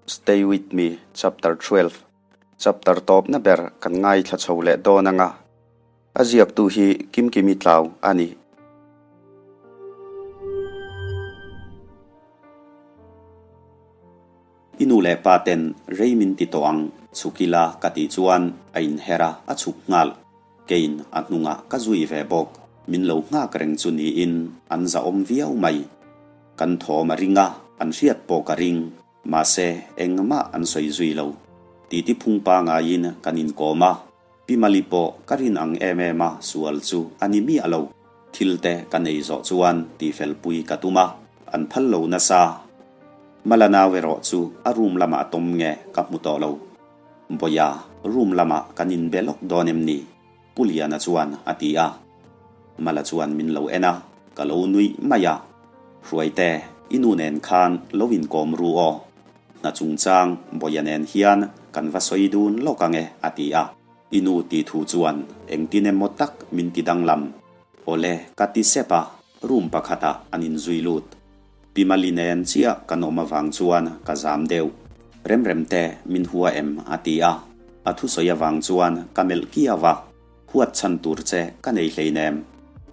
Stay with me chapter 12 chapter tawpna ber kan ngaithla chho leh dawn anga a ziaktu hi Kimkimi Tlau a ni. I nu leh pa ten rei min ti tawh ang chhuk ila ka tih chuan a inher a, a chhuk nghal. Keiin a hnungah ka zui ve bawk. Min lo nghak reng chu niin an zahawm viau mai. Kan thawm a ring a, an hriat pawh ka ring. Mahse, engmah an sawi zui lo. Titi phung pangaiin kan inkawm a, Pi Mali pawh ka rin ang em em a sual chu a ni miah lo. Thil te ka nei zawh chuan tihfelpui ka tum a, an phal lo nasa. Mala nau erawh chu a room lamah a tawm nge ka hmu tawh lo. Bawia, room lamah kan inbe lawk dawn em ni? Pu Liana chuan a ti a. Mala chuan min lo en a, ka lo nuih mai a. Hruaite, i nu nen khan lo inkawm ru aw. Hna chungchang Bawia nen hian kan va sawi dun lawk ang e, a ti a. I nu tih thu chuan engtin emaw tak min ti danglam. Awle, ka ti sep a, room pakhatah an inzui lut. Pi Mali nen chiah kan awm avang chuan ka zam deuh. Remremte min hua em? a ti a. A thusawi avang chuan ka melh kiau a. Huat chhan tur che ka nei hleinem.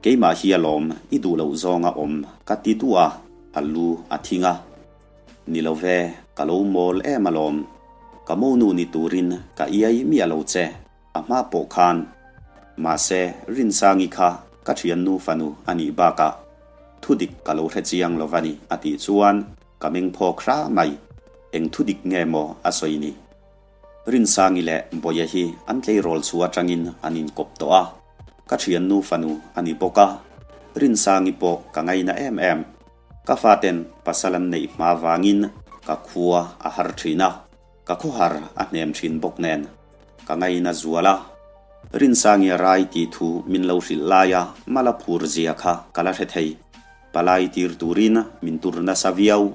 Keimah hi alawm i duh loh zawnga awm ka ti duh a, a lu a thing a. Ni lo ve, ka lo mawl em alawm. Ka monu ni turin ka iai miah lo che, a hma pawh khan. Mahse, Rinsangi kha ka thiannu fanu a nih bakah thudik ka lo hre chiang lo va ni a tih chuan ka meng phawk hra mai. Eng thudik nge maw a sawi ni? Rinsangi leh Bawia hi an tleirawl chhu atangin an inkawp tawh a, ka thiannu fanu a ni bawk a, Rinsangi pawh ka ngaina em em. Ka faten pasal an neih hma vangin ka khua a har thin a, ka khawhar a hnem thin bawk nen ka ngaina zual a. Rinsangi a rai tih thu min lo hrilh laia mala phur zia kha ka la hre thei. Palai tir turin min tur nasa viau.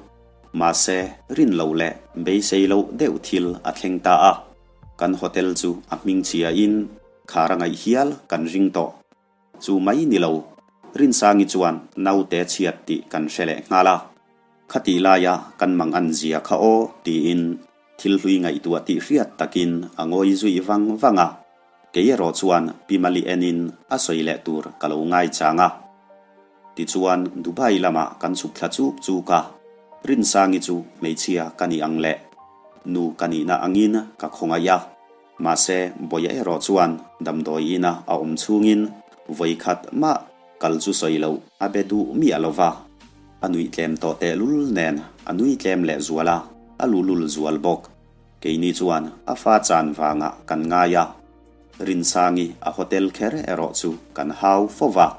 Mahse, rin loh leh beisei loh deuh thil a thleng ta a, kan hotel chu a hming chhiain khar a ngaih hial kan ring tawh. Chu mai ni lo, Rinsangi chuan naute chhiat tih kan hre leh nghal a, khatih laia kan mang an zia kha aw tiin thil hlui ngaihtuah tih hriat takin a ngawi zui vang vang a. Kei erawh chuan Pi Mali enin a sawi leh tur ka lo ngaichang a. Tichuan Dubai lamah kan chhuk thla chuk chuk a, Rinsangi chu hmeichhia ka nih ang leh nu ka nihna angin ka khawngaih a. Mahse, Bawia erawh chuan damdawi ina a awm chhungin vawi khat mah kal chu sawi loh a be duh miah lo va. A nuih tlem tawh tehlul nen a nui tlem leh zual a, a luhlul zual bawk. Keini chuan a fa chan vangah kan ngai a, Rinsangi a hotel kher erawh chu kan hau fo va.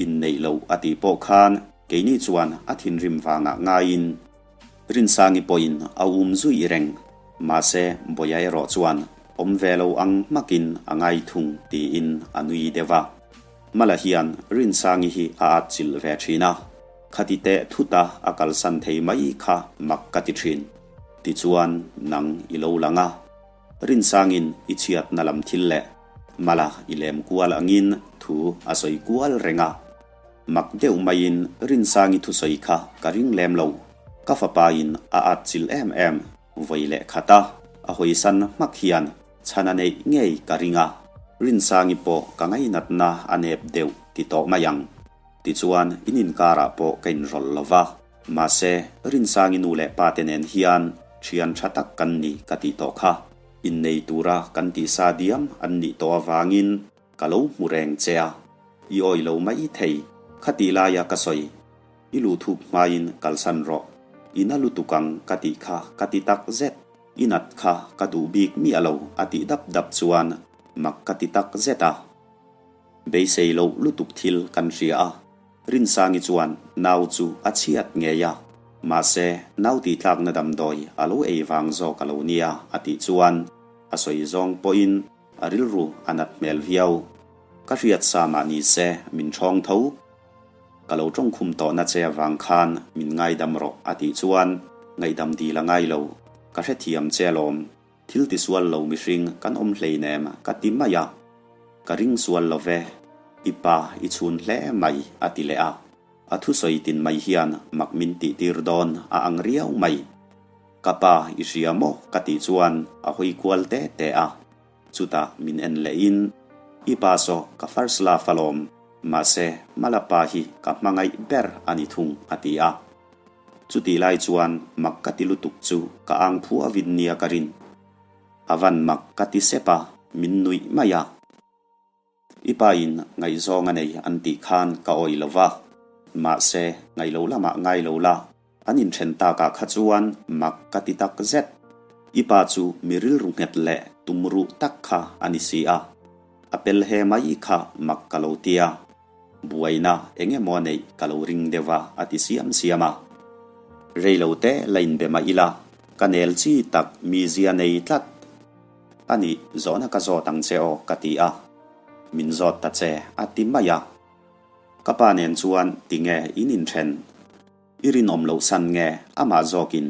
Inneih loh a tih pawh khan keini chuan a thinrim vangah ngaiin Rinsangi pawhin a um zui reng. Mahse, Bawia erawh chuan awm ve lo ang hmakin a ngai thung tiin a nui deuh a. Mala hian Rinsangi hi a atchilh ve thin a, khati teh thuta a kalsan thei mai kha mak ka ti thin. Tichuan, nang i lo lang a. Rinsangin i chhiatna lam thil leh Mala i lem kual angin thu a sawi kual reng a. Mak deuh maiin Rinsangi thusawi kha ka ring lem lo. Ka fapain a atchilh em em vawi leh khat a, a hawisan hmak hian chhan a neih ngei ka ring a. Rinsangi pawh ka ngainatna a nep deuh ti tawh mai ang. Tichuan in inkarah pawh ka inrawlh lo va. Mahse, Rinsangi nu leh pa te nen hian thian tha tak kan ni ka tih tawh kha. Innei tura kan tihsa diam an nih tawh avangin Ka lo hmu reng che a, i awi lo mai thei, khatih laia ka sawi. I luh thuk hmain kalsan rawh, i na lutuk ang ka tih kha ka ti tak zet. I nat kha ka duh bik miah lo a tih dap dap chuan mak ka ti tak zet a. Beisei loh lutuk thil kan hria a, Rinsangi chuan nau chu a chhiat ngei a, mahse nau tihtlakna damdawi a lo ei vang zawk a lo nia a tih chuan a sawi zawng pawhin A rilru a nat hmel viau. Ka hriat sa mah ni se min ṭhawng tho. Ka lo ṭawngkhum tawhna che avang khan min ngaidam rawh a tih chuan ngaihdam dil a ngai lo. Ka hrethiam che alawm. Thil tisual lo mihring kan awm hleinem ka ti mai a. Ka ring sual lo ve. I pa i chhun hle mai a ti leh a. A thusawi tin mai hian mak min tihtir dawn a ang riau mai. Ka pa i hria maw? ka tih chuan a hawi kual te te a. Chutah min en lehin, I pa saw ka first love alawm, mahse Mala pa hi ka hmangaih ber a ni thung a ti a. Chutih lai chuan mak ka ti lutuk chu ka ang phu avin nia ka rin. A van mak ka ti sep a, min nuih mai a. I pa in ngaihzawng a nei an tih khan ka awih lo va, mahse ngaih lo lamah ngai lo la, an inthen takah kha chuan mak ka ti tak zet. I pa chu mi rilru nghet leh tumruh tak kha a ni si a, a pel he mai kha mak ka lo ti a. Buaina eng emaw a neih ka lo ring deuh a, a ti siam siam a. Rei lo te la inbe mah ila, ka nel chi tak mizia nei tlat. A nih, zawhna ka zawt ang che aw, ka ti a. Min zawt ta che, a ti mai a. Ka pa nen chuan tinge in inthen? I rinawm loh san nge amah zawkin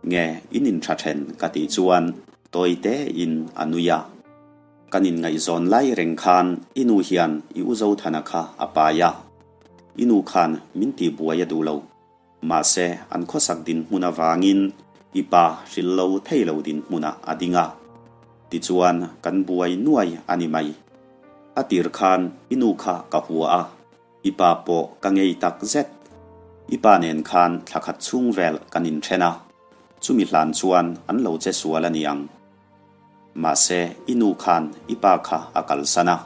nge in intha then ka tih chuan tawi tein a nui a. Kan inngaihzawn lai reng khan i nu hian i u Zothana kha a pai a. I nu khan min tihbuai a duh lo. Mahse an khawsak dinhmun avangin i pa hrilh lo thei lo dinhmunah a ding a. Tichuan kan buai nuai a ni mai. A tir khan i nu kha ka hua a. I pa pawh ka ngei tak zet. I pa nen khan thla khat chhung vel kan inthen a, chumi hlan chuan an lo che sual a ni ang. Mahse, i nu khan i pa kha a kalsan a.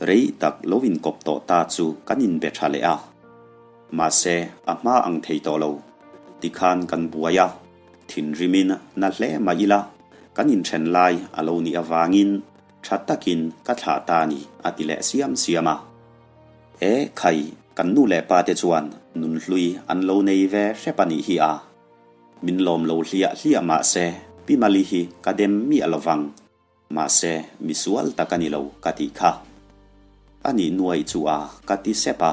Rei tak lo inkawp tawh ta chu kan inbe tha leh a. Mahse, a hma ang thei tawh lo. Tikhan kan buai a, thinrimin na hle mah ila, kan inthen lai a lo nih avangin tha takin ka thlah ta a ni, a ti leh siam siam a. E khai, kan nu leh pa te chuan nunhlui an lo nei ve hrep a nih hi a. Min lawm lo hliah hliah mah se, Pi Mali hi ka dem miah lo vang. Mahse, misual tak a ni lo ka tih kha. A nih nuaih chu a, ka ti sep a.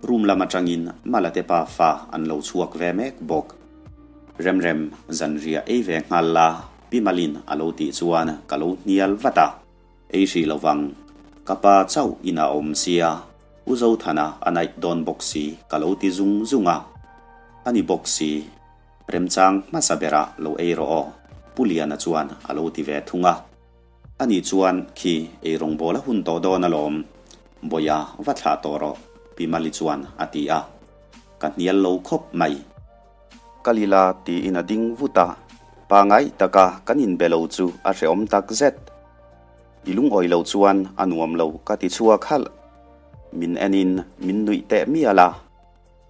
Room lam atangin Mala te pa fa an lo chhuak ve mek bawk. Remrem, zanriah ei ve nghal la, Pi Malin a lo tih chuan ka lo hnial vat a. Ei hrih lo vang. Ka pa chauh in a awm sia, U Zothana a naih dawn bawk si ka lo ti zung zung a. A ni bawk si. Remchang hmasa berah lo ei rawh aw, Pu Liana chuan a lo ti ve thung a. Ani chuan khi ei rawngbâwl a hun tawh dawn alawm, Bawia va thlah tawh rawh, Pi Mali chuan a ti a. Ka hnial lo khawp mai. Kal ila tiin a ding vut a, pangai taka kan inbe lo chu a hrehawm tak zet. I lungawi lo chuan a nuam lo ka ti chhuak halh. Min enin min nuih teh mial a,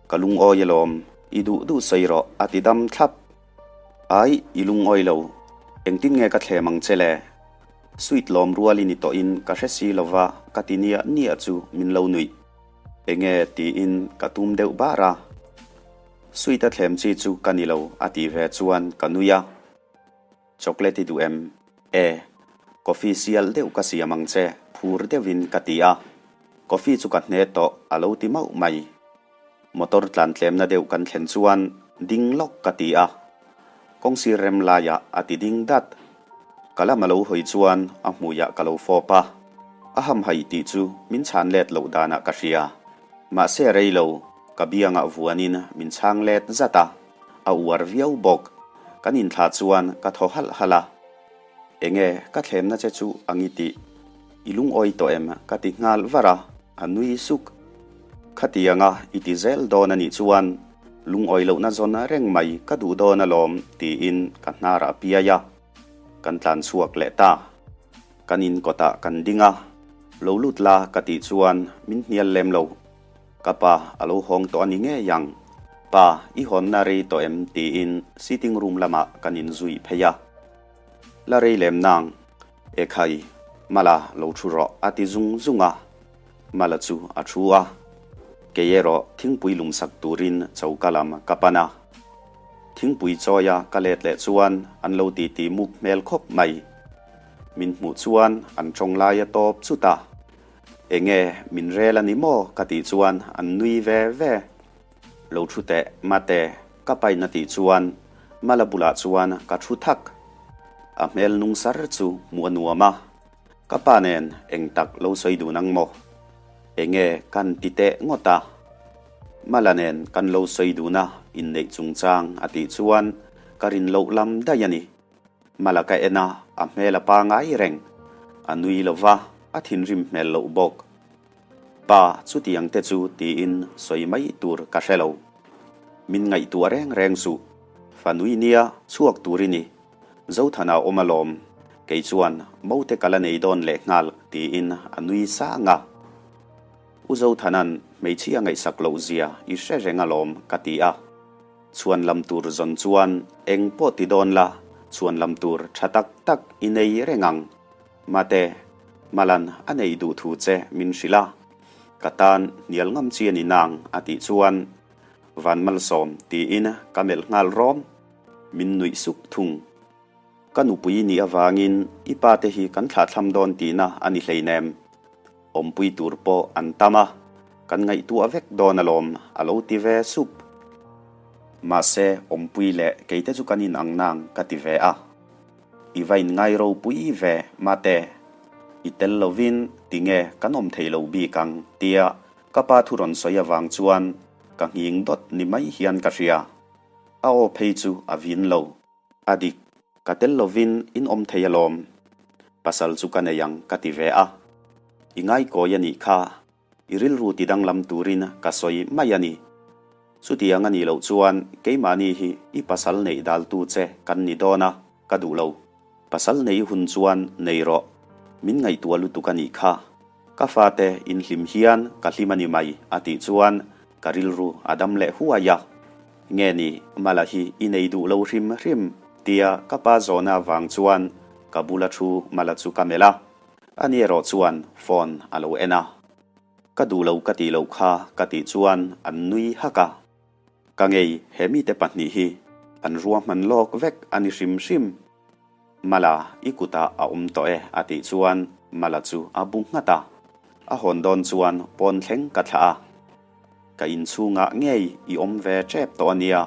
Ka lungawi alawm, i duh duh sawi rawh a ti dam thlap. Ai, i lungawi lo, engtin nge ka thlem ang che le? Sweet lawm rual i ni tawhin ka hre si lova ka ti niah niah chu min lo nuih. Enge tiin ka tum deuh bar a. Sweet a thlem chi chu ka ni lo a tih ve chuan ka nui a. Chocolate i duh em? E, coffee sial deuh ka siam ang che phur deuhin ka ti a. Coffee chu ka hne tawh a lo ti mauh mai. Motor tlan tlemna deuh kan thlen chuan ding lawk ka ti a. Kawngsir rem laiah a ti ding dat. Ka lam a lo hawi chuan a hmuiah ka lo fawp a. A hamhaih tih chu min chhan let loh danah ka hria. Mahse rei lo, ka biangah vuanin min chhang let zat a, a uar viau bawk. Kan inthlah chuan ka thaw halh halh a. Enge ka thlemna che chu ang i tih? I lungawi tawh em? ka ti nghal var a, a nui suk. Khatianga i ti zel dawn a nih chuan lungawi lohna zawn reng mai ka duh dawn alawm tiin ka hnar a piai a. Kan tlan chhuak leh ta. Kan in kawtah kan ding a, lo lut la ka tih chuan min hnial lem lo. Ka pa a lo hawng tawh a ni ngei ang. Pa, i hawnna rei tawh em? tiin sitting room lamah kan inzui phei a. La rei lem nang, Ekhai, Mala lo thu rawh a ti zung zung a. Mala chu a thu a, kei erawh thingpui lumsak turin choka lam ka pan a. Thingpui chawia ka let leh chuan an lo titi muk hmel khawp mai. Min hmuh chuan an tawng lai a tawp chut a, Enge min rel a ni maw ka tih chuan an nui ve ve. Lo thu teh mate ka pain a tih chuan Mala bulah chuan ka thu thak. A hmel nung sar chu hmuh a nuam a, ka pa nen eng tak lo sawi dun ang maw? Enge kan ti teh ngawt a? Mala nen kan lo sawi dun a inneih chungchang a tih chuan. Ka rin loh lam daih a ni. Mala ka en a, a hmel a pangai reng. A nui lo va, a thinrim hmel loh bawk. Pa, chutiang te chu tiin sawi mai tur ka hre lo. Min ngaihtuah reng reng suh. Fanui nia chhuak tur i ni. Zothana awm alawm. Kei chuan mote ka la nei dawn leh nghal tiin a nui sang a. U Zothana'n hmeichhia ngaihsak loh zia i hre reng alawm ka ti a. Chhuan lam tur zawn chuan eng pawh ti dawn la, chhuan lam tur tha tak tak i nei reng ang. Mate, Malan a nei duh thu che min hrilh a, ka tan hnial ngam chi a ni nang a tih chuan Van Malsawm tiin ka melh nghal rawm, min nuih suk thung. Ka nupui nih avangin i pa te hi kan thlahthlam dawn tihna a ni hleinem. Awmpui tur pawh an tam a, kan ngaihtuah vek dawn alawm a lo ti ve sup. Mahse, awmpui leh keite chu kan inang nang ka ti ve a. I va inngai ropui ve, mate. I tel lovin tinge kan awm thei lo bik ang tia ka pa thu rawn sawi avang chuan ka nghing dawt ni mai hian ka hria. A aw phei chu a vin lo. A dik, ka tel lovin in awm thei alawm. Pasal chu ka nei ang ka ti ve a. I ngaikawi a nih kha, i rilru ti danglam turin ka sawi mai a ni. Chutiang a nih loh chuan keimahni hi i pasal neih daltu che kan ni dawn a, ka duh lo. Pasal nei hun chuan nei rawh, min ngaihtuah lutuk a nih kha. Ka fate in hlim hian ka hlim a ni mai a tih chuan ka rilru a dam leh huai a. Nge ni, Mala hi i nei duh lo hrim hrim tia ka pa zawhna avang chuan ka bula thu Mala chu ka melh a. Ani erawh chuan phone a lo en a. Ka duh lo ka tih loh kha ka tih chuan an nui hak a. Ka ngei he mite pahnih hi an ruahman lawk vek a ni hrim hrim. Mala, i kutah a awm tawh e a tih chuan Mala chu a bu nghat a. A hawn dawn chuan pawn thleng ka thlah a. Ka inchhungah ngei i awm ve tep tawh a nia.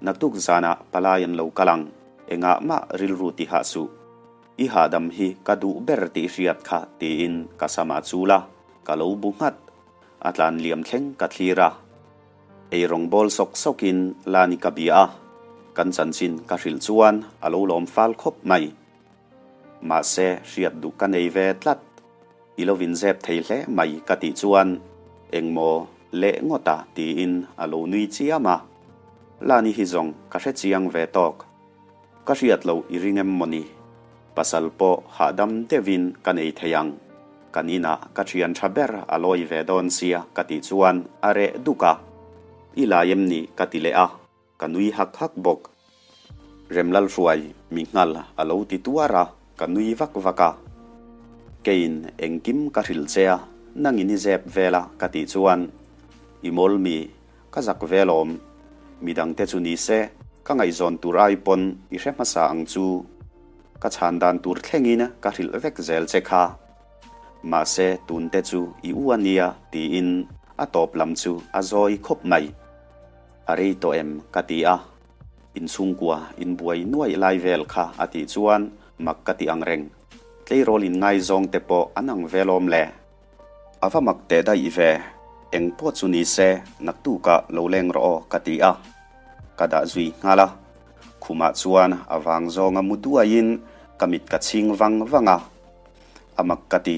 Naktuk zanah palai an lo kal ang, engah mah rilru ti hah suh. I hahdam hi ka duh ber tih hriat kha tiin ka samah chul a, ka lo bu nghat. A tlan liam thleng ka thlir a. Ei rawng bawl sawk sawkin Lani ka bia a, kan chanchin ka hrilh chuan a lo lawm fal khawp mai. Mahse, hriat duh ka nei ve tlat. I lo inzep thei hle mai ka tih chuan engmaw leh ngawt a tiin a lo nui chiam a. Lani hi zawng ka hre chiang ve tawk. Ka hriat loh i ring em mawni? Pasal pawh hahdam deuhin ka nei thei ang. Kan inah ka thian tha ber a lawi ve dawn sia ka tih chuan a reh duk a. I lai em ni ka ti leh a, ka nui hak hak bawk. Remlalhruai mi nghal a lo ti tuar a, ka nui vak vak a. Keiin engkim ka hrilh che a, nangin i zep vel a ka tih chuan i mawl mi Ka zak ve alawm. Midangte chu ni se, ka ngaihzawn tur ai pawn i hre hmasa ang chu. Ka chhan dan tur thlengin ka hrilh vek zel che kha. Mahse, tunte chu i u a nia tiin a tawp lam chu a zawi khawp mai. A rei tawh em ka ti a. Inchhungkua inbuai nuaih lai vel kha a tih chuan mak ka ti ang reng. Tleirawl inngaizawng te pawh an ang vel awm le. A va mak teh daih ve, eng pawh chu ni se naktukah lo leng rawh aw ka ti a, ka dah zui nghal a. Khumah chuan a vang zawnga mu duaiin ka mit ka chhing vang vang a. A mak ka ti,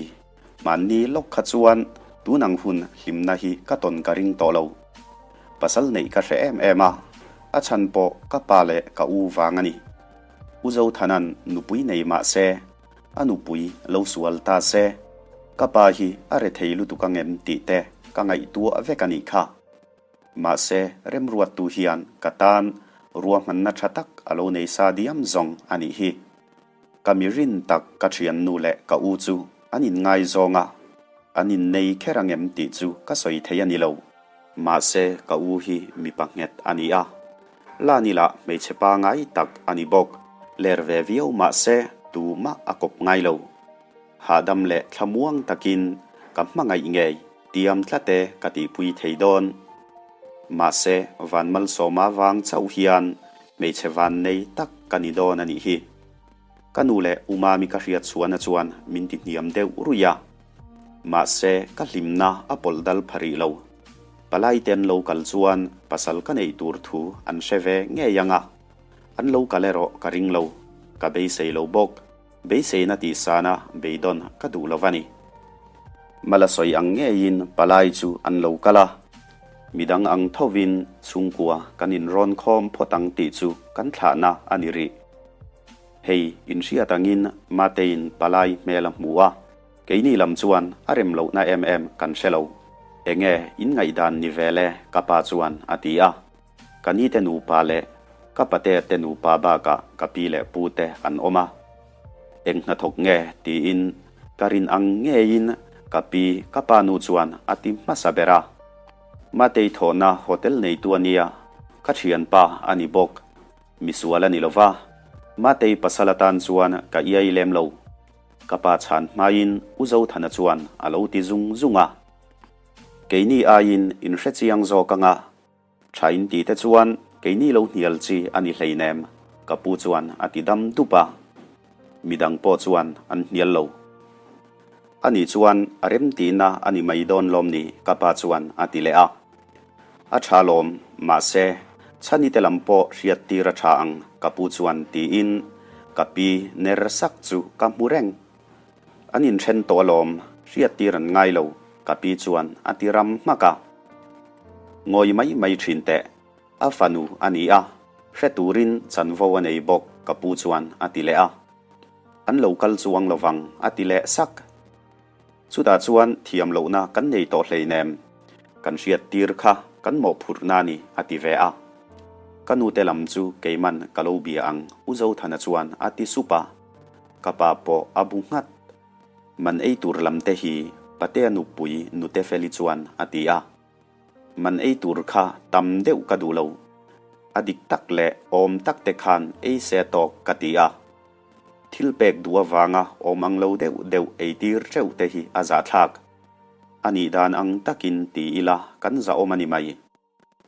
mahni lawk kha chuan tun ang hun hlimna hi ka tawn ka ring tawh lo. Pasal neih ka hre em em a, a chhan pawh ka pa leh ka u vang a ni. U Zothanan nupui nei mah se, A nupui lo sual ta se, ka pa hi a rethei lutuk ang em tih te ka ngaihtuah vek a nih kha. Mahse, remruattu hian ka tan ruahmanna tha tak a lo nei sa diam zawng a nih hi. Ka mi rin tak ka thiannu leh ka u chu an inngaizawng a, an innei kher ang em tih chu ka sawi thei a ni lo. Mahse, ka u hi mipa nghet a ni a. Lani lah hmeichhe pangai tak a ni bawk. Ler ve viau mahse tumah a kawp ngai lo. Hahdam leh thlamuang takin ka hmangaih ngei tiam tlat e ka tihpui thei dawn. Mahse, Vanmalsawma vang chauh hian hmeichhe vannei tak ka ni dawn a nih hi. Ka nu leh U Mami ka hriat chhuahna chuan min ti hniam deuh ruih a. Mahse, ka hlimna a pawlh dal pha rih lo. Palai te an lo kal chuan pasal ka neih tur thu an hre ve ngei ang a. An lo kal erawh ka ring lo, ka beisei lo bawk. Beiseina tih sana beidawn ka duh lo va ni. Mala sawi ang ngeiin palai chu an lo kal a, midang ang thovin chhungkua kan inrawn khawm phawt ang tih chu kan thlahna a ni rih. Hei inhriat angin Matein palai hmel a hmu a, keini lam chuan a rem lohna em em kan hre lo. Enge in ngaihdan ni vel e ka pa chuan a ti a. Ka ni te nupa leh ka pate te nupa bakah ka pi leh pu te an awm a. Eng hnathawk nge tiin ka rin ang ngeiin ka pi ka pa nu chuan a ti hmasa ber a. Matei thawhna hotel neitu a nia, ka thianpa a ni bawk. Misual a ni lova, Matei pasal atan chuan ka iai lem lo. Ka pa chhan hmain U Zothana chuan a lo ti zung zung a. Keini aiin in hrechiang zawk anga Tha in tih te chuan keini lo hnial chi a ni hleinem, ka pu chuan a ti dam dup a. Midang pawh chuan an hnial lo. Ani chuan a rem tihna a ni mai dawn lawm ni, ka pa chuan a ti leh a. A tha lawm, mahse, chhani te lam pawh hriat tir a tha ang, ka pu chuan tiin ka pi ner sak chu ka hmu reng. An inthen tawh alawm, hriat tir an ngai lo, ka pi chuan a ti ram hmak a. Ngawi mai mai thin teh, a fanu a ni a, hre turin chanvo a nei bawk, ka pu chuan a ti leh a. An lo kal chuang lovang, a ti leh sak. Chutah chuan thiam lohna kan nei tawh hleinem, kan hriat tir kha kan mawhphurhna a ni, a ti ve a. Ka nute lam chu keiman ka lo bia ang, U Zothana chuan a ti sup a. Ka pa pawh a bu nghat. Man ei tur lam te hi Patea nupui Nute Feli chuan a ti a. Man ei tur kha tam deuh ka duh lo. A dik tak leh awm tak te khan ei se tawk ka ti a. Thil pek duh avanga awm ang lo deuh deuh ei tir teuh te hi a zahthlak. A nih dan ang takin ti ila kan zahawm a ni mai.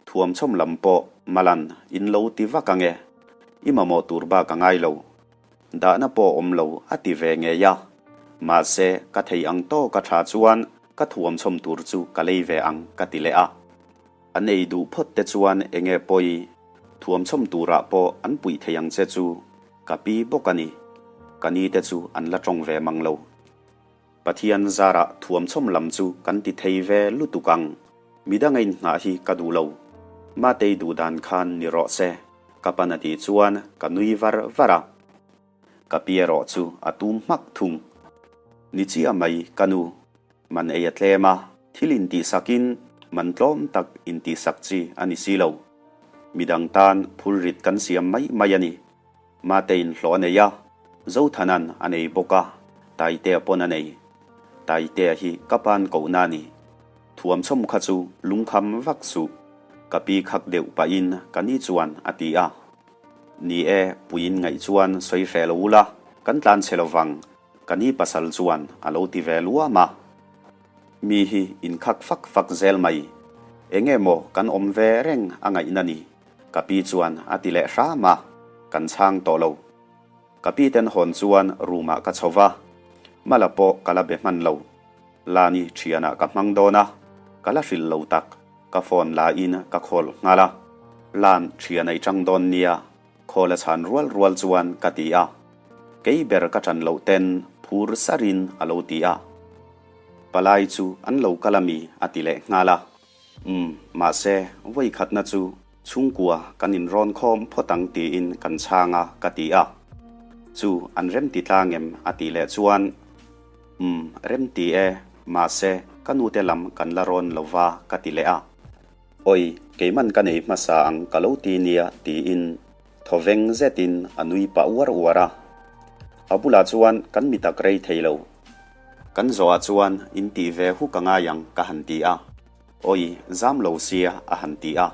Thuamchawm lam pawh Malan in lo ti vak ange, i mamawh tur bak a ngai lo. Dahna pawh awm lo a ti ve ngei a. Mahse, ka thei ang tawk a tha chuan ka thuamchawm tur chu ka lei ve ang ka ti leh a. An ei duh phawt te chuan enge pawi, thuamchawm turah pawh an puih thei ang che chu ka pi bawk a ni. Ka ni te chu an la tawng ve mang lo. Pathian zarah thuamchawm lam chu kan ti thei ve lutuk ang. Midang a inngah hi ka duh lo. Matei duh dan khan ni rawh se, ka pan a tih chuan ka nui var var a. Ka pi erawh chu a tum hmak thung. Ni chiah mai ka nu, man ei a tlem a, thil intihsakin man tlawm tak intihsak chi a ni si lo. Midang tan phurrit kan siam mai mai a ni. Matein hlawh a nei a, Zothanan a nei bawk a, Taitea pawn a nei. Taitea hi ka pa'n kohna a ni. Thuamchawm kha chu lungkham vak suh, ka pi khak deuh pahin ka ni chuan a ti a. Ni e, puiin ngaih chuan sawi hreh lo ula, kan tlan chhe lovang, ka ni pasal chuan a lo ti ve luam a. Mi hi inkhak fak fak zel mai. Enge maw kan awm ve reng a ngaihna ni. Ka pi chuan a ti leh hram a, kan chhang tawh lo. Ka pi ten hawn chuan room ah ka chho va, Mala pawh ka la be hman lo. Lani thianah ka hmang dawn a, ka la hrilh lo tak, ka phone la in ka call nghal a. Lan thian a i chang dawn nia, call a chhan rual rual chuan ka ti a. Kei ber ka chan loh ten phur sarin a lo ti a. Palai chu an lo kal ami a ti leh nghal a. Umm, mahse, vawi khatna chu chhungkua kan inrawn khawm phawt ang tiin kan chhang a, ka ti a. Chu an remti tlang em? a tih leh chuan, Umm, remti e, mahse, ka nute lam kan la rawn lo va, ka ti leh a. Awi, keiman ka nei hmasa ang ka lo ti nia, tiin thawveng zetin a nui pah uar uar a. A bulah chuan kan mi tak rei thei lo. Kan zawhah chuan in tih ve huk a ngai ang ka han ti a. Awi, zam lo sia a han ti a.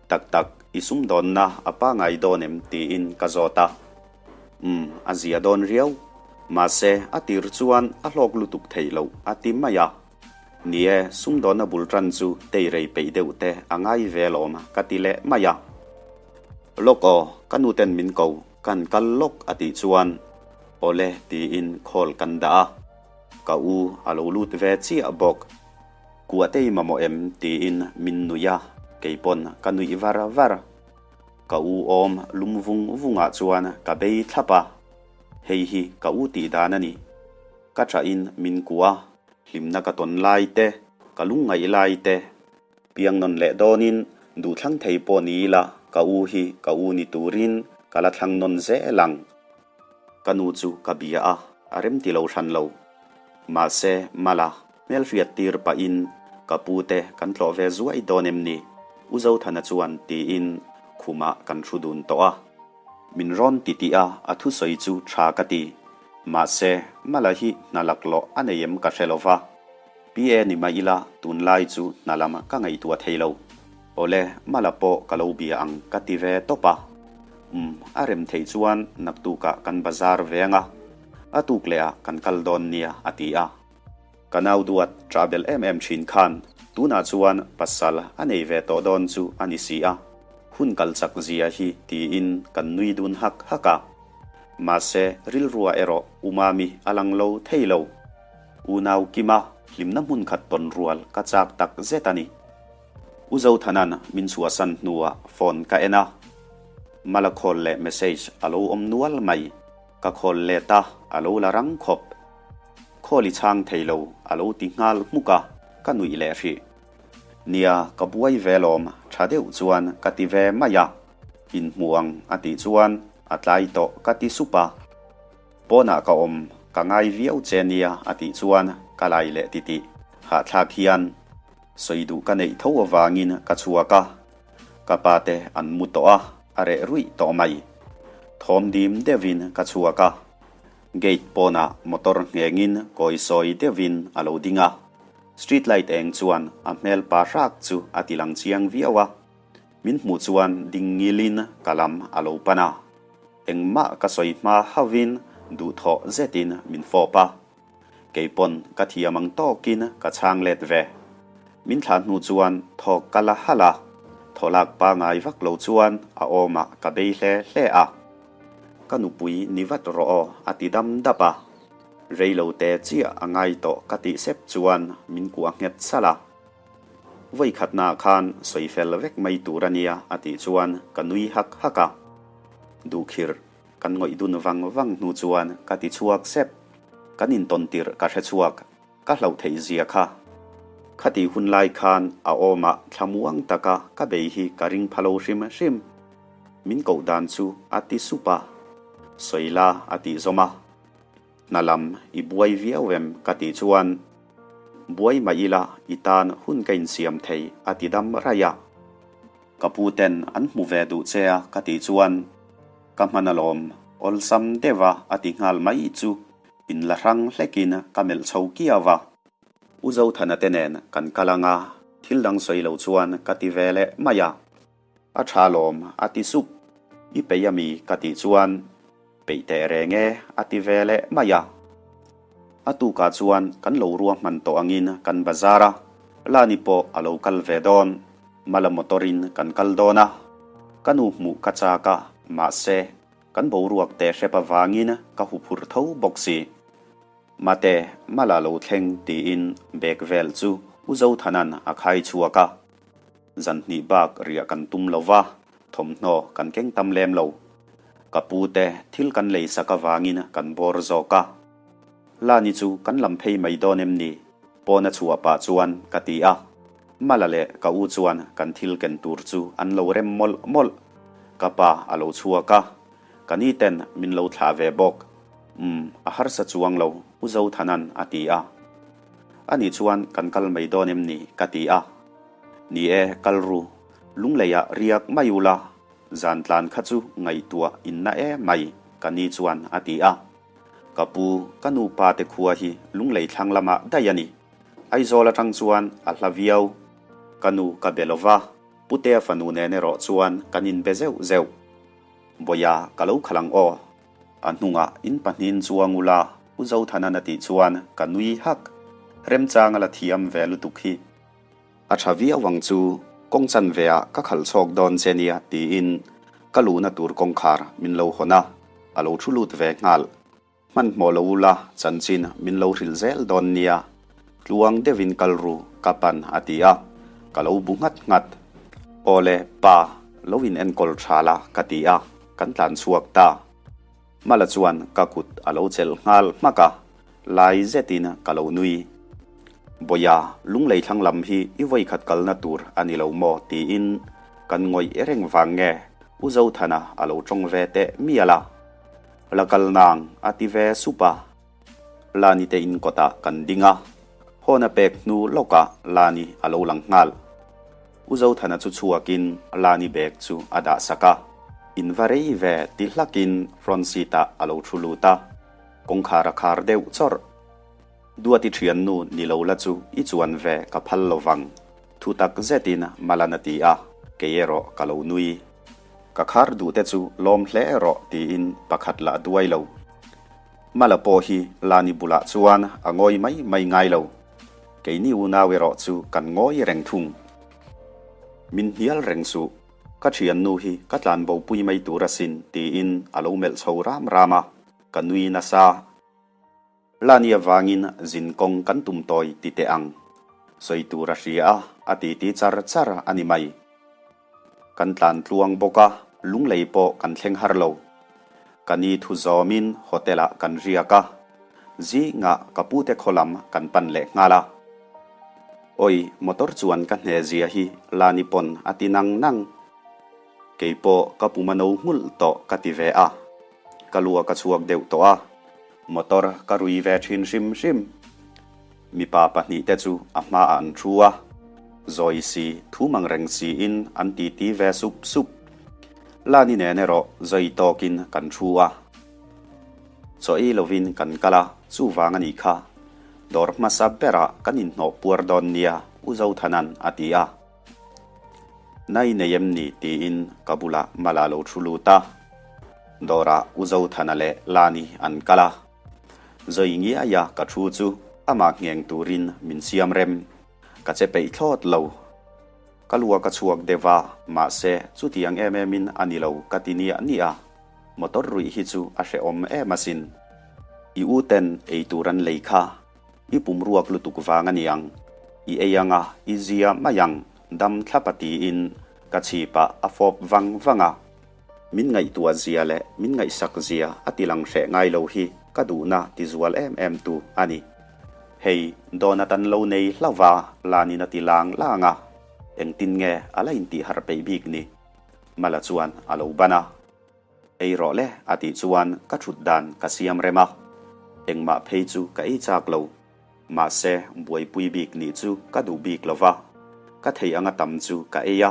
Tak tak, i sumdawnna a pangai dawn em tiin ka zawt a. Umm, a zia dawn riau. Mahse, a tir chuan a hlawk lutuk theih loh a ti mai a. Ni e, sumdawnna bul tan chu teirei peih deuh te a ngai ve alawm ka ti leh mai a. Lawk aw, ka nuten min ko, kan kal lawk a tih chuan Awle tiin call kan dah a, ka u a lo lut ve chiah bawk. Kuah te i mamawh em? tiin min nuih a, keipawn ka nuih var var. Ka u awm lum vung vungah chuan ka bei thlap a, hei hi ka u tih dan a ni. Ka ṭahin min kuah a, hlimna ka tawn lai te, ka lungngaih lai te, piang nawn leh dawnin duhthlang thei pawh ni ila ka u hi ka u ni turin ka la thlang nawn zel ang. Ka nu chu ka bia a, a rem ti lo hran lo. Mahse, Mala, hmelhriat tir pahin ka pu te kan tlawh ve zuai dawn em ni? U Zothana chuan tiin khumah kan thu dun tawh a. Min rawn ti tih a, a thusawi chu tha ka ti. Mahse, Mala hi hna laklawh a nei em ka hre lo va. PA ni mah ila tunlai chu hna lam ka ngaihtuah thei lo. Awle, Mala pawh ka lo bia ang ka ti ve tawp a. Umm, a rem theih chuan naktukah kan bazar ve ang a, a tuk leh ah kan kal dawn nia a ti a. Ka nau duat travel em em thin khan tunah chuan pasal a nei ve tawh dawn chu a ni si a, hun kal chak zia hi tiin kan nui dun hak hak a. Mahse, rilrua erawh Umami a lang lo thei lo. Unau Kima hlimna hmun khat tawn rual ka chak tak zet a ni. U Zothanan min chhuahsan hnuah phone ka en a, Mala call leh message a lo awm nual mai. Ka call let a, a lo la rang khawp. Call i chhang thei lo a lo ti nghal hmuk a, ka nuih leh hrih. Nia, ka buai ve lawm, tha deuh chuan ka ti ve mai a. Inhmu ang a tih chuan a tlai tawh ka ti sup a. Pawnah ka awm, ka ngai viau che nia a tih chuan ka lai leh titih. Hahthlak hian sawi duh ka neih tho avangin ka chhuak a, ka pa te an mu tawh a, a reh ruih tawh mai. Thawm dim deuhin ka chhuak a, gate pawnah motor nghengin kawi sawi deuhin a lo ding a, street light eng chuan a hmel pa hrak chu a ti lang chiang viau a, min hmuh chuan ding ngilin ka lam a lo pan a. Engmah ka sawi hma hauhin duhthawh zetin min fawp a, keipawn ka thiam ang tawkin ka chhang let ve. Min thlah hnu chuan thawk ka la halh a, thawlak pangai vak lo chuan a awmah ka bei hle hle a. Ka nupui ni vat rawh aw a ti dam dap a, reilote chiah a ngai tawh ka tih sep chuan min kuah nghet salh a. Vawikhatnaah khan sawi fel vek mai tur a nia a tih chuan ka nui hak hak a. Duhkhirh kan ngawih dun vang vang hnu chuan ka ti chhuak sep. Kan intawn tirh ka hre chhuak, ka hlauh theih zia kha. Khatih hun lai khan a awmah thlamuang taka ka bei hi ka ring pha lo hrim hrim. Min koh dan chu a ti sup a, sawi la a tih zawm a. Hna lam i buai viau em ka tih chuan buai mah ila i tan hun ka insiam thei a ti dam raih a. Ka pu ten an hmu ve duh che a ka tih chuan ka hman alawm awlsam deuh a a ti nghal mai chu inla hrang hlekin ka melh chho kiau a. U Zothana te nen kan kal anga thil dang sawi lo chuan ka ti ve leh mai a. A tha lawm a ti sup. I peih ami ka tih chuan peih teh reng e a ti ve leh mai a. A tukah chuan kan lo ruahman tawh angin kan bazar a, Lani pawh a lo kal ve dawn. Mala motor in kan kal dawn a, ka nu hmuh ka chak a, mahse kan boruak teh hrep avangin ka huphurh tho bawk si. Mate, Mala lo thleng tiin bag vel chu U Zothanan a khai chhuak a. Zan hnih bak riah kan tum lo va, thawmhnaw kan keng tam lem lo. Ka pu te thil kan lei sak avangin kan bawr zawk a. Lani chu kan lam phei mai dawn em ni? Pawn a chhuah pah chuan ka ti a. Mala leh ka u chuan kan thil ken tur chu an lo rem mawlh mawlh. Ka pa a lo chhuak a, ka ni ten min lo thlah ve bawk. Umm, a harsa chuang lo, U Zothanan a ti a. Ani chuan kan kal mai dawn em ni? ka ti a. Ni e, kal ru. Lungleiah riak mai ula, zan tlan kha chu ngaihtuah inna e mai, ka ni chuan a ti a. Ka pu, ka nu pa te khua hi Lunglei thlang lamah daih a ni. Aizawl atang chuan a hla viau. Ka nu ka be lo va, Putea fanu nen erawh chuan kan inbe zeuh zeuh. Bawia, ka lo khalh ang aw. A hnungah in pahnihin chuang ula, U Zothanan a tih chuan ka nui hak. Remchang a la thiam ve lutuk hi. A tha viau ang chu, kawng chanve ah ka khalh chhawk dawn che nia tiin ka luhna tur kawngkhar min lo hawn a, a lo thu lut ve nghal. Hmanhmawh lo ula chanchin min lo hrilh zel dawn nia, tluang deuhin kal ru ka pan a ti a, ka lo bu nghat nghat. Awle pa, Lo in enkawl tha la ka ti a, kan tlan chhuak ta. Mala chuan ka kut a lo chelh nghal hmak a, lai zetin ka lo nui. Bawia, lunglei thlang lam hi i vawikhat kalna tur a ni lo maw? tiin kan ngawih reng vang nge U Zothana a lo tawng ve teh mial a. La kal nang a ti ve sup a. Lani te in kawtah kan ding a, hawn a pek hnu lawkah Lani a lo lang nghal. U Zothana chu chhuakin Lani bag chu a dah sak a, in va rei ve ti hlakin front seat ah a lo thu lut a, kawngkhar a khar deuh chawrh. Duati thiannu ni lo la chu i chuan ve ka phal lo vang, thu tak zetin Malan a ti a, kei erawh ka lo nui. Ka khar duh te chu lawm hle rawh tiin pakhat lah duai lo. Mala pawh hi Lani bulah chuan a ngawi mai mai ngai lo. Keini unau erawh chu kan ngawi reng thung. Min hnial reng suh, ka thiannu hi ka tlan bopui mai tur asin tiin a lo melh chho ram ram a, ka nui nasa. Lani avangin zin kawng kan tum tawi ti teh ang. Sawi tur a hria a, a titi char char a ni mai. Kan tlan tluang bawk a, lunglei pawh kan thleng har lo. Ka ni thu zawmin hotel ah kan riak a, zingah ka pute khaw lam kan pan leh nghal a. Awi, motor chuan ka hne zia hi Lani pawn a ti nang nang. Kei pawh ka pum a no nghulh tawh ka ti ve a. Ka lua ka chhuak deuh tawh a, motor ka rui ve thin hrim hrim. Mipa pahnihte chu a hmaah an thu a, zawi si, thu mang reng siin an titi ve sup sup. Lani nen erawh zawi tawkin kan thu a. Chaw ei lovin kan kal a, chuvang a nih kha. Dawr hmasa berah kan inhnawh puar dawn nia, U Zothanan a ti a. Nai nei em ni tiin ka bulah Mala lo thu lut a. Dawrah U Zothana leh Lani an kal a. Zawi ngiaia ka thu chu amah ngheng turin min siam rem. Ka che peih thlawt lo. Ka lua ka chhuak deuh a, mahse chutiang em emin a ni lo ka ti niah niah a. Motor ruih hi chu a hrehawm em asin. I u ten ei tur an lei kha. I pum ruak lutuk vang a niang. I ei anga i zia mai ang, dam thlap a tiin ka chhipah a fawp vang vang a. Min ngaihtuah zia leh min ngaihsak zia a ti lang hreh ngai lo hi ka duhna ti zual em em tu a ni. Hei, donut an lo nei hlauh va, Lanin a ti lang lang a. Engtin nge a la intih harh peih bik ni? Mala chuan a lo ban a. Ei rawh le a tih chuan ka thut dan ka siam rem a, engmah phei chu ka ei chak lo. Mahse, buaipui bik nih chu ka duh bik lo va, ka theih anga tam chu ka ei a,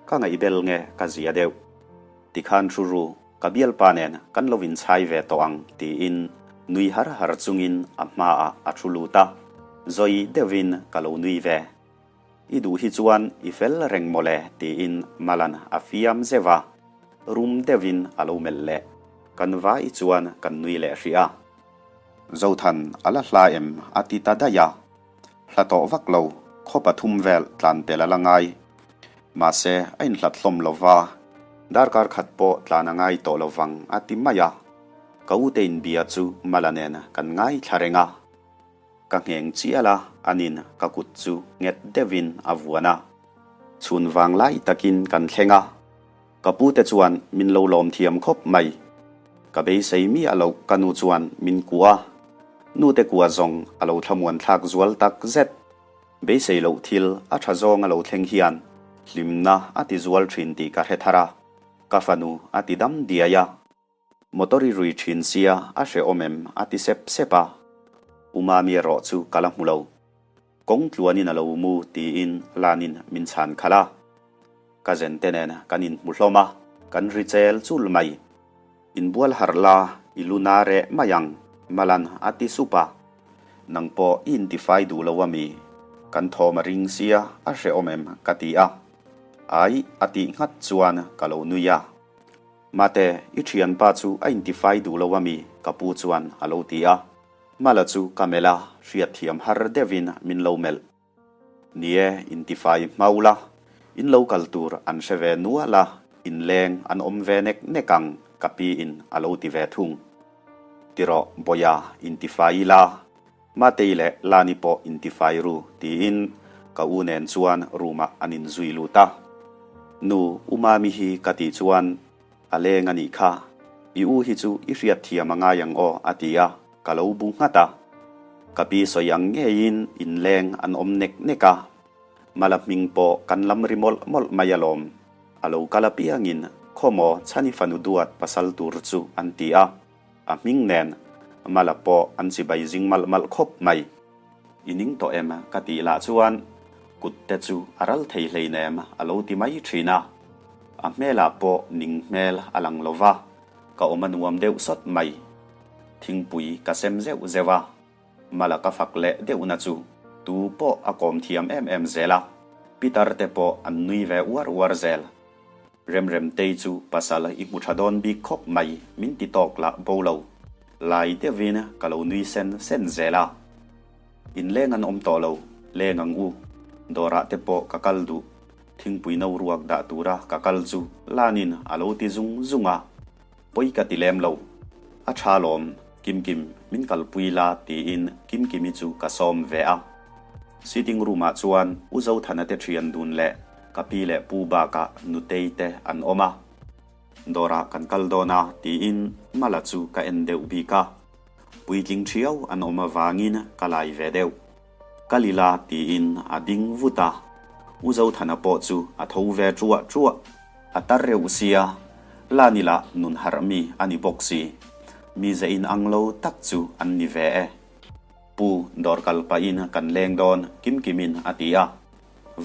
ka ngaihbel nge ka zia deuh. Tikhan thu ru, ka bialpa nen kan lo inchhai ve tawh ang tiin nui har har chungin a hmaah a thu lut a, zawi deuhin ka lo nui ve. I duh hi chuan i fel reng mawle tiin Malan a fiam zeuh a, rum deuhin a lo melh leh. Kan vai chuan kan nui leh hrih a. Zothan a la hla em a ti ta daih a, hla tawh vak lo, khaw pathum vel tlan pel a la ngai. Mahse a inhlat hlawm lo va, darkar khat pawh tlan a ngai tawh lo vang a ti mai a. Ka ute inbia chu Mala nen kan ngaithla reng a. Ka ngheng chial a, anin ka kut chu nghet deuhin a vuan a. Chhun vang lai takin kan thleng a, ka pute chuan min lo lawm thiam khawp mai. Ka beisei miah loh ka nu chuan min kuah a, nute kua zawng a lo thlamuan thlak zual tak zet. Beisei loh thil a tha zawng a lo thleng hian hlimna a ti zual thin tih ka hre thar a, ka fanu a ti dam diai a. Motor i rui thin sia a hrehawm em? a ti sep sep a. U Mami erawh chu ka la hmu lo. Kawng tluanin a lo mu tiin Lanin min chhan khalh a. Ka zente nen kan inhmu hlawm a, kan ri chel chul mai. Inbual harh la, i lu na reh mai ang, Malan a ti sup a. Nang pawh i intifai duh lo ami? Kan thawm a ring sia a hrehawm em? ka ti a. Ai, a tih nghat chuan ka lo nui a. Mate, i thianpa chu a intifai duh lo ami? Ka pu chuan a lo ti a. Mala chu ka melh a, hriatthiam har deuhin min lo melh. Ni e, intifai hmau la, in lo kal tur an hre ve nual a, inleng an awm ve nek nek ang, ka piin a lo ti ve thung. Tirawh, Bawia, intifai ila, Matei leh Lani pawh intifai ru, tiin ka u nen chuan room-ah an inzui lut a. Nu, U Mami hi ka tih chuan a leng a nih kha, i u hi chu i hriat thiam a ngai ang aw a ti a, ka lo bu nghat a. Ka pi sawi ang ngeiin inleng an awm nek nek a, Mala hming pawh kan lam ri mawlh mawlh mai alawm. A lo kal apiangin khawmaw chhani fanu duat pasal tur chu an ti a, a hming nen Mala pawh an chibai zing malh malh khawp mai. I ning tawh em? ka tih lah chuan kut te chu a ral thei hleinem a lo ti mai thin a. A hmelah pawh ning hmel a lang lo va, ka awm a nuam deuh sawt mai. Thingpui ka sem zeuh zeuh a, Mala ka fak leh deuhna chu tu pawh a kawm thiam em em zel a, Pitar te pawh an nui ve uar uar zel. Remremtei chu pasal i hmu tha dawn bik khawp mai min ti tawk lah bo lo. Lai deuhin ka lo nui sen sen zel a. Inleng an awm tawh lo, leng ang u. Dawrah te pawh ka kal duh. Thingpui no ruak dah tura ka kal chu Lanin a lo ti zung zung a. Pawi ka ti lem lo. A tha lawm, Kimkim, min kalpui la tiin Kimkimi chu ka sawm ve a. Sitting room ah chuan U Zothana te thian dun leh ka pi leh pu bakah Nutei te an awm a. Dawrah kan kal dawn a tiin Mala chu ka en deuh bik a. Puitling thiau an awm avangin ka lai ve deuh. Kal ila tiin a ding vut a. U Zothana pawh chu a tho ve truah truah. A tar reuh sia, Lani lah nun harh mi a ni bawk si. Mize in ang lo tak chu an ni ve e. Pu dawr kal pahin kan leng dawn Kimkimin a ti a.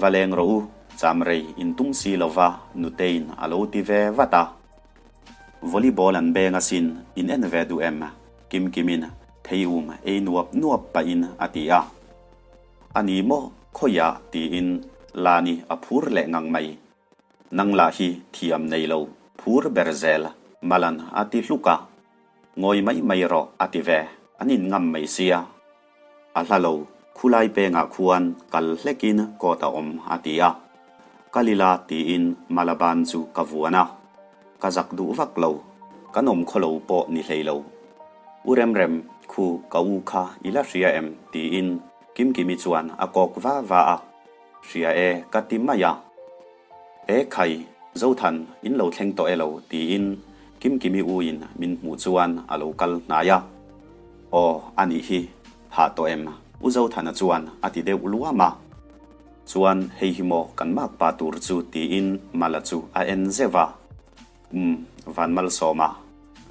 Va leng rawh u, cham rei in tum si lova Nutei'n a lo ti ve vat a. Volleyball an beng asin, in en ve duh em? Kimkimin thei um ei nuap nuap pahin a ti a. A ni maw khawiah tiin Lani a phur leh ngang mai. Nang lah hi thiam nei lo phur ber zel Malan a ti hluk a. Ngawi mai mai rawh a ti ve, an in ngam mai sia. A hla lo, khulai pengah khuan kal hlekin kawt a awm a ti a. Kal ila tiin Malaban chu ka vuan a. Ka zak duh vak lo, kan awm khaw lo pawh ni hlei lo. U Remrem, khu ka u kha i la hria em? tiin Kimkimi chuan a kawk va va a. Hria e ka ti mai a. E khai, Zothan, in lo thleng tawh e lo tiin Kimkimi uin min hmuh chuan a lo kal hnai a. Aw, a nih hi, hah tawh em? U Zothana chuan a ti deuh luam a. Chuan hei hi maw kan makpa tur chu tiin Mala chu a en zeuh a. Umm, Vanmalsawma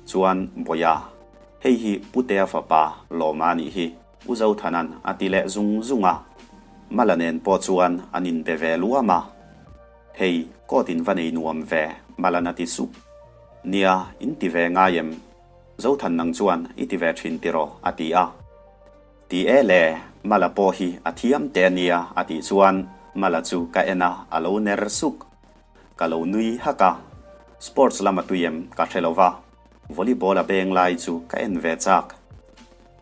chuan Bawia, hei hi Putea fapa Lawma a nih hi. U Zothanan a ti leh zung zung a, Mala nen pawh chuan an inbe ve luam a. Hei, coat in va nei nuam ve, Malan a ti sup. Nia, in ti ve ngai em? Zothan nang chuan i ti ve thin tiraw? a ti a. Ti e le, Mala pawh hi a thiam teh a nia a tih chuan Mala chu ka en a, a lo ner suk. Ka lo nui hak a, sports lama tui em ka hre lo va, volleyball a beng lai chu ka en ve chak.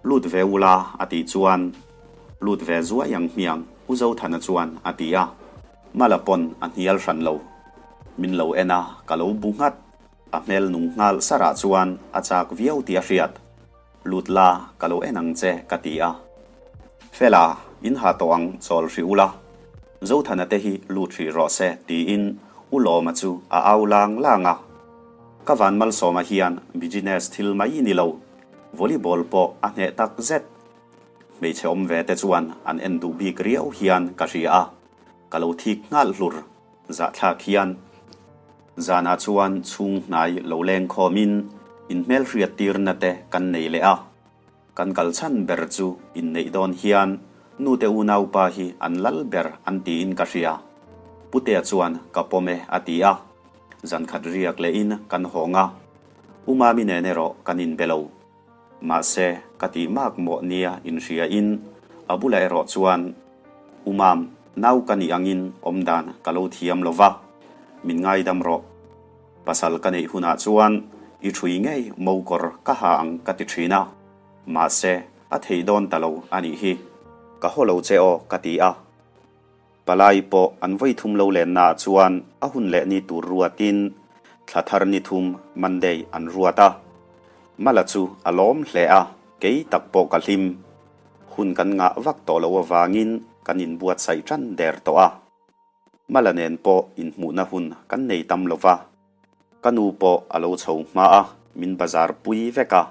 Lut ve ula a tih chuan lut ve zuai ang hmiang U Zothana chuan a ti a, Mala pawn a hnial hran lo. Min lo en a, ka lo bu nghat. A hmel nung nghal sarah chuan a chak viau tih a hriat. Lut la, ka lo en ang che ka ti a. Fela, in ha tawh ang chawl hrih ula. Zothana te hi lut hrih rawh se tiin U Lawma chu a au lang lang a. Ka van malsawma hian business thil mai ni lo. Volleyball pawh a hneh tak zet. Hmeichhe awm ve te chuan an en duh bik riau hian ka hria a, ka lo thik nghal hlur zahthlak hian. Zanah chuan chhung hnai lo leng khawmin inhmelhriat tirna te kan nei leh a. Kan kal chhan ber chu inneih dawn hian nute unaupa hi an lal ber an tiin ka hria. Putea chuan ka pawm e a ti a. Zankhat riak lehin kan hawng a. U Mami nen erawh kan inbe lo. Mahse, ka tih mak mawh nia inhria in a bulah erawh chuan, U Mam, nau ka nih angin awmdan ka lo thiam lo va, min ngaidam rawh. Pasal ka neih hunah chuan i ṭhui ngei mokawr ka ha ang ka ti ṭhin a, mahse, a theih dawn ta lo a nih hi. Ka haw lo che aw ka ti a. Palai pawh an vawi thum lo lennaah chuan a hun leh ni tur ruatin thla thar ni thum Monday an ruat a. Mala chu a lawm hle a, kei tak pawh ka hlim. Hun kan ngah vak tawh loh avangin kan inbuatsaih tan der tawh a. Mala nen pawh inhmuhna hun kan nei tam lo va, ka nu pawh a lo chho hma a, min bazar pui vek a.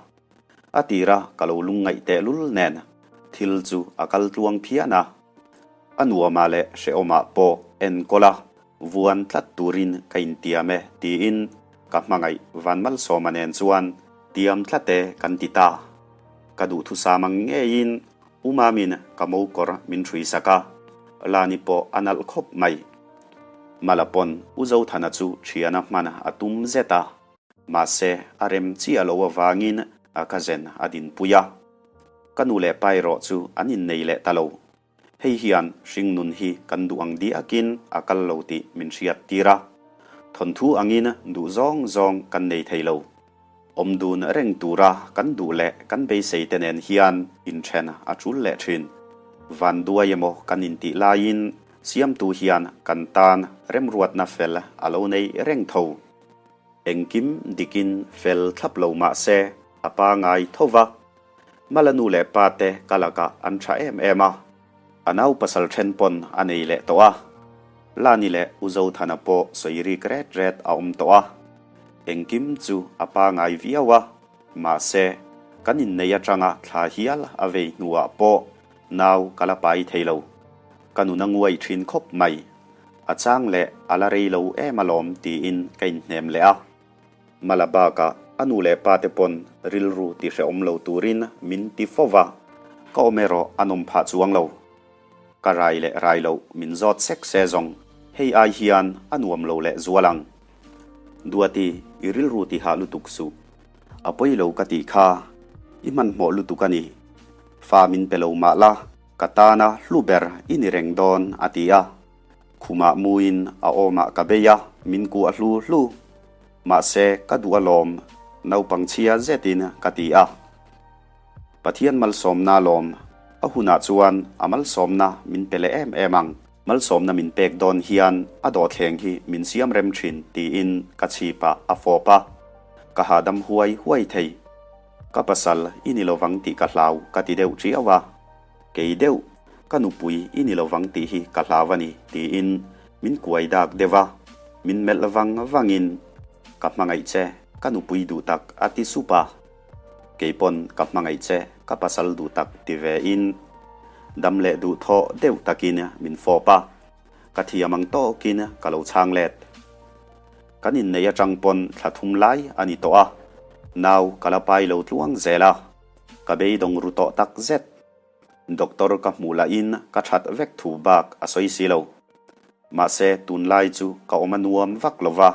A tira ka lo lungngaih tehlul nen thil chu a kal tluang phian a. A nuamah leh hrehawmah pawh enkawl a, vuan tlat turin ka intiam e tiin ka hmangaih Vanmalsawma nen chuan tiam tlat e kan ti ta. Ka duhthusam ang ngeiin U Mamin ka mo kawr min hrui sak a, Lani pawh a nalh khawp mai. Mala pawn U Zothana chu thiana hman a tum zet a, mahse a rem chiah lo avangin a cousin a dinpui a. Ka nu leh pa erawh chu an innei leh ta lo. Hei hian hringnun hi kan duh ang diakin a kal lo tih min hriat tir a. Thawnthu angin duh zawng zawng kan nei thei lo. Awm dun reng tura kan duh leh kan beisei te nen hian inthen a tul leh thin. Vanduai emaw kan intih laiin siamtu hian kan tan remruatna fel a lo nei reng tho. Engkim dikin fel thlap lo mah se a pangai tho va. Mala nu leh pa te ka lakah an tha em em a, a nau pasal then pawn a nei leh tawh a, Lani leh U Zothana pawh sawi rik ret ret a awm tawh a, engkim chu a pangai viau a, mahse kan innei atanga thla hial a vei hnuah pawh nau ka la pai thei lo, ka nun a nguai thin khawp mai, a chang leh a la rei lo em alawm tiin ka inhnem leh a. Mala bakah a nu leh pa te pawn rilru ti hrehawm lo turin min ti fo va, ka awm erawh a nawm phah chuang lo. Ka rai leh rai loh min zawt sek se zawng, hei ai hian a nuam lo leh zual ang. Duati, i rilru ti hah lutuk suh. A pawi lo ka tih kha, i hmanhmawh lutuk a ni. Fa min pe lo mah la, ka tana hlu ber i ni reng dawn, a ti a. Khumah muin a awmah ka bei a, min kuah hlu hlu. Mahse, ka duh alawm, naupang chhia zetin ka ti a. Pathian malsawmna alawm, a hunah chuan a malsawmna min pe leh em em ang. Malsawmna min pek dawn hian a dawhthleng hi min siam rem thin tiin ka chhipah a fawp a. Ka hahdam huai huai thei. Ka pasal i ni lovang tih ka hlau ka ti deuh tiau a. Kei deuh, ka nupui i ni lovang tih hi ka hlau a ni, tiin min kuai dak deuh a, min melh vang vangin, Ka hmangaih che, ka nupui duh tak, a ti sup a. Kei pawn ka hmangaih che, ka pasal duh tak, ti ve in, dam leh duh thawh deuh takin min fawp a, ka thiam ang tawkin ka lo chhang let. Kan inneih atang pawn thla thum lai a ni tawh a, nau ka la pai lo tluang zel a. Ka beidawng ru tawh tak zet. Doctor ka hmuh lahin ka that vek thu bak a sawi si lo. Mahse tunlai chu ka awm a nuam vak lo va,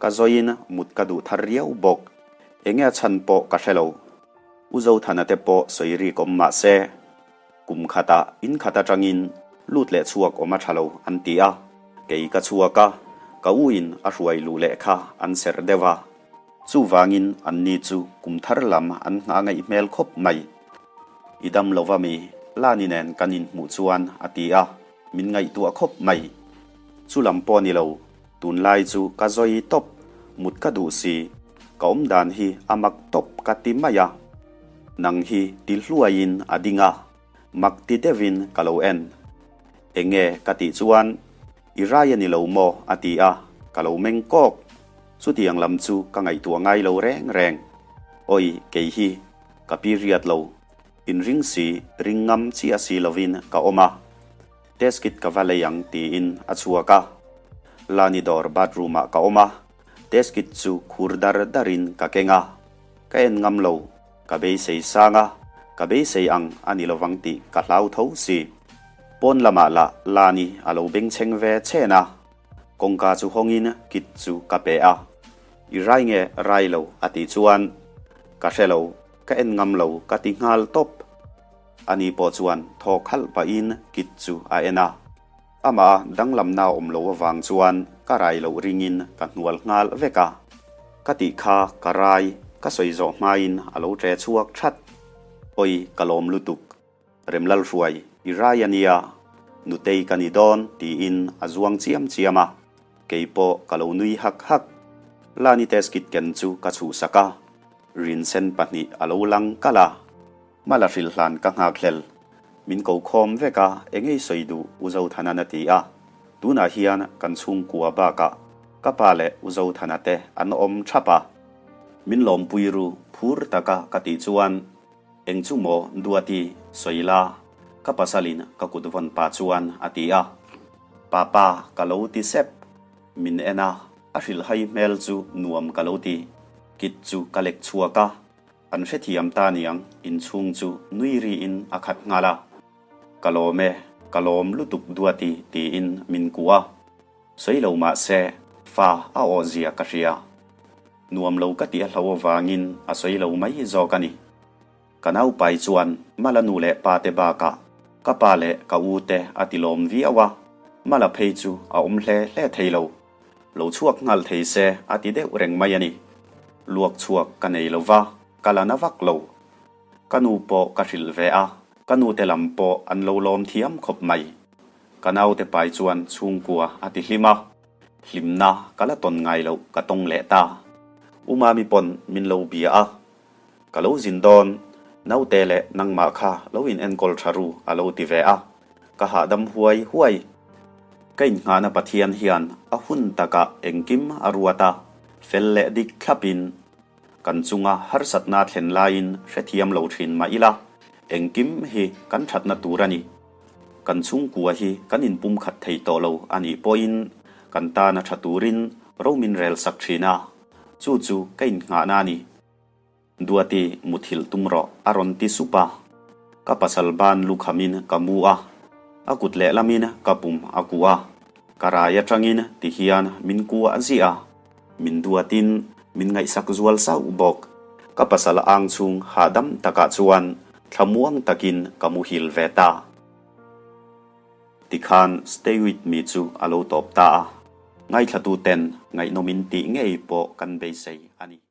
ka zawiin mut ka duh thar riau bawk. Enge a chhan pawh ka hre lo. U Zothana te pawh sawi rik awm mahse, kum khatah in khat atangin lut leh chhuak awm a tha lo an ti a. Kei ka chhuak a, ka u in a hruai luh leh kha an serh deuh a. Chuvangin anni chu kum thar lam an nghah ngaih hmel khawp mai. I dam lo va mi, Lani nen kan inhmuh chuan a ti a, min ngaihtuah khawp mai. Chu lam pawh ni lo, tunlai chu ka zawi tawp, mut ka duh si, ka awm dan hi a mak tawp ka ti mai a. Nang hi ti hluaiin a ding a, mak ti deuhin ka lo en. Enge ka tih chuan I rai a ni lo maw? a ti a, ka lo meng kawk. Chutiang lam chu ka ngaihtuah ngai lo reng reng. Awi, kei hi ka pi riat lo. Inring si, ring ngam chiah si lovin ka awm a. Test kit ka va lei ang tiin a chhuak a. Lani dawr bathroom ah ka awm a, test kit chu khur dar darin ka keng a. Ka en ngam lo, ka beisei sang a, ka beisei ang a ni lovang tih ka hlau tho si. Pawn lamah lah Lani a lo bengchheng ve chhen a. Kawngka chu hawngin kit chu ka pe a, I rai nge rai lo a tih chuan ka hre lo, ka en ngam lo ka ti nghal tawp. Ani pawh chuan thawk halh pahin kit chu a en a, amah a danglamna awm lo avang chuan ka rai loh ringin ka hnual nghal vek a. Ka tih kha ka rai ka sawi zawh hmain a lo ṭe chhuak ṭhat. Awi ka lawm lutuk. Remlalhruai, i rai a nia, nutei ka ni dawn, tiin a zuang chiam chiam a, kei pawh ka lo nui hak hak. Lani test kit ken chu ka chhuhsak a, rinsen pahnih a lo lang kalh a, Mala hrilh hlan ka nghak hlel. Min ko khawm vek a, engei sawi duh U Zothanan a ti a. Tunah hian kan chhungkua bakah ka pa leh U Zothana te an awm thap a. Min lawmpui ru phur taka ka tih chuan Eng chu maw Duati sawi la ka pasalin ka kut vawn pa chuan a ti a. Papa ka lo ti sep. Min en a, a hrilhhai hmel chu nuam ka lo ti. Kit chu ka lek chhuak a, an hrethiam ta niang inchhung chu nui riin a khat nghal a. Ka lawm e, ka lawm lutuk Duati tiin min kuh a. Sawi lo mah se, fa a awh zia ka hria. Nuam lo ka tih a hlo avangin a sawi lo mai zawk a ni. Ka naupai chuan Mala nu leh pa te bakah ka pa leh ka u te a ti lawm viau a, Mala phei chu a awm hle hle thei lo. Lo chhuak nghal thei se a ti deuh reng mai a ni. Luak chhuak ka nei lo va, ka la na vak lo. Ka nu pawh ka hrilh ve a, ka nu te lam pawh an lo lawm thiam khawp mai. Ka naute pai chuan chhungkua a ti hlim a, hlimna ka la tawn ngai loh ka tawng leh ta. U Mami pawn min lo bia a, Ka lo zin dawn, naute leh nangmah kha lo in enkawl tha ru a lo ti ve a, ka hahdam huai huai. Ka innghahna Pathian hian a hun takah engkim a ruat a, fel leh dik thlapin kan chunga harsatna thlen laiin hrethiam lo thin mah ila, engkim hi kan thatna tur a ni. Kan chhungkua hi kan inpumkhat thei tawh lo a nih pawhin kan tana tha turin ro min rel sak thin a, chu chu ka innghahna a ni. Duati muthilh tum rawh a rawn ti sup a, ka pasal ban lukhamin ka mu a, a kut lehlamin ka pum a kuh a, ka rai atangin ti hian min kuah ziah a, min duatin min ngaihsak zual sauh bawk. Ka pasal ang chhung hahdam takah chuan thlamuang takin ka muhil ve ta. Tikhan Stay With Me chu a lo tawp ta a, ngaithlatuten ngaihnawmin tih ngei pawh kan beisei a ni.